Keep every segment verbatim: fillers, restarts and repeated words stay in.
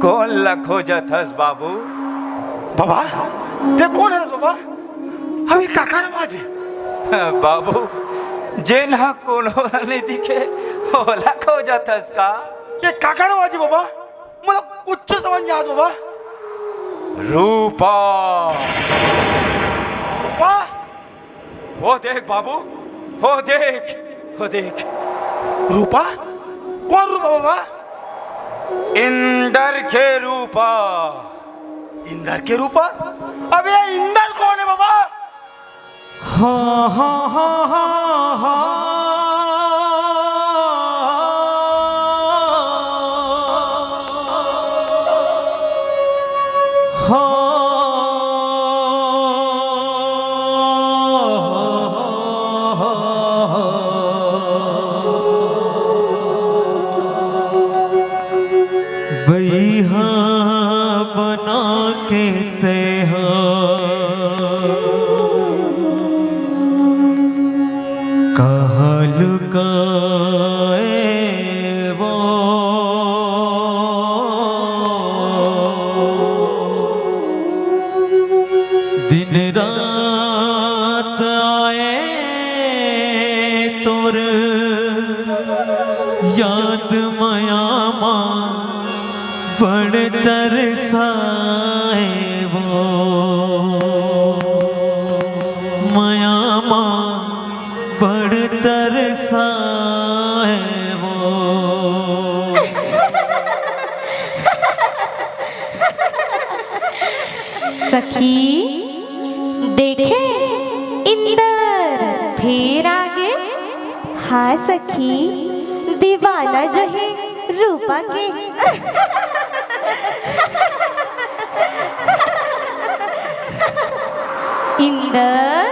कोन ला खोजत हस बाबू? बाबा, ते कोन हरस बाबा? अभी काकर आवाज हे? बाबू, जेन ह कोनो ला नइ दिखे, ओला खोजत हस का? ये काकर आवाज हे बाबा? मोला कुछ समझ नइ आत बाबा। रूपा। रूपा? वो देख बाबू, वो देख, वो देख। रूपा? कोन रूपा बाबा? इंदर के रूपा। इंदर के रूपा? अबे इंदर कोन हे बाबा? हाँ, हाँ, हाँ, हाँ, हाँ। बइहा बना के तेहा कहल काए वो। दिन रात आए तोर याद मया मा बड़ तरसाए वो। मया मा बड़ तरसाए वो। सखी, देखे, इंदर फेर आगे। हाँ सखी, दीवाना जो हे रूपा के। इंदर,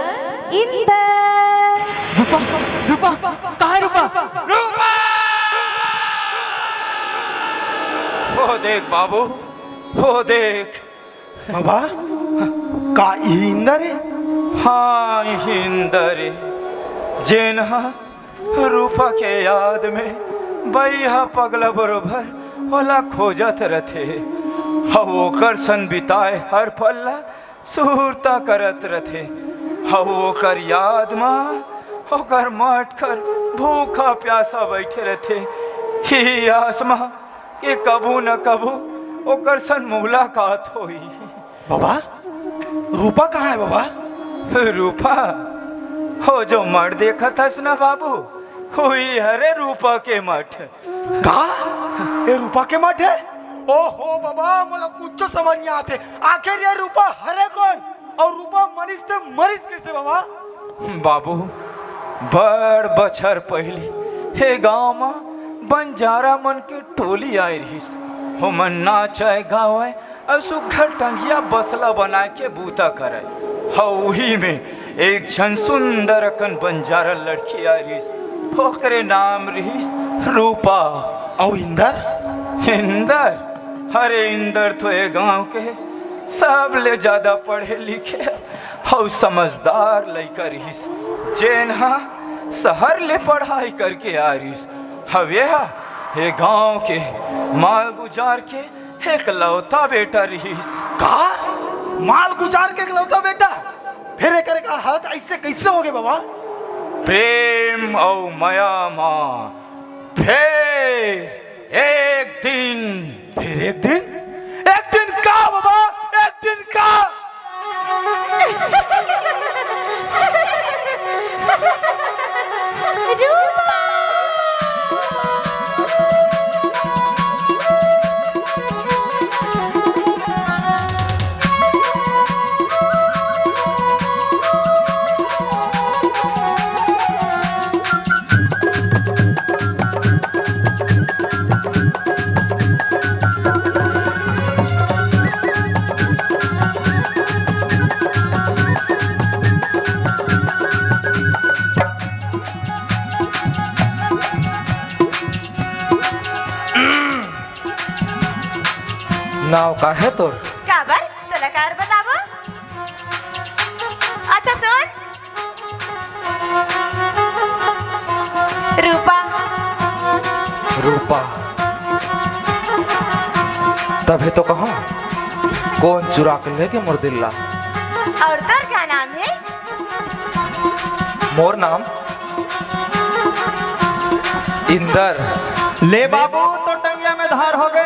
इंदर। रूपा, रूपा, कहाँ हे रूपा? रूपा! वो देख बाबू, वो देख। बाबा, का ई इंदर हे? हाँ, ई इंदर हे, जेन ह रूपा के याद में बइहा पगला बरोबर ओला खोजत रथे। अउ ओकर संग बिताए हर पल ला सुरता करत रथे। अउ ओकर याद मा ओकर मठ कर भूखा प्यासा बइठे रथे। ही आस मा कि कभू न कभू ओकर संग मुलाकात होही। बाबा, रूपा कहाँ हे बाबा? रूपा? हो जो मठ देखत हस ना बाबू, हुई हरे रूपा के मठ। का? ए रूपा के मठ हे? ओहो बाबा, मोला कुछो समझ नइ आत हे। आखिर ये रूपा हरे कोन? अउ रूपा मरिस ते मरिस कइसे बाबा? बाबू, बड़ बछर पहिली ए गांव म बंजारा मन के टोली आए रिहिस। ओमन नाचय गावय अउ सुघर टंगिया बसला बनाए के बूता करय। हव उही में एक झन सुंदर अकन बंजारा लड़की आए रिहिस। ओकरे नाम रिहिस रूपा। अउ इंदर? इंदर? अरे इंदर तो ए गांव के सबले जादा पढ़े लिखे अउ समझदार लइका रिहिस, जेन ह सहर ले पढ़ाई करके आए रिहिस। हव ए ह ए गांव के मालगुजार के एकलौता बेटा रिहिस। का? मालगुजार के एकलौता बेटा? फेर एकर का हालत अइसे कइसे होगे बाबा? प्रेम अउ मया मा फेर एक दिन। फेर एक दिन? एक दिन का बाबा? एक दिन का? नाव का हे तोर? काबर? तोला काबर बताबो? अच्छा सुन। रूपा। रूपा। तभे तो कहा, कोन चुरा के लेगे मोर दिल ला। अउ तोर का नाम हे? मोर नाम इंदर। ले बाबू, तोर टंगिया में धार होगे।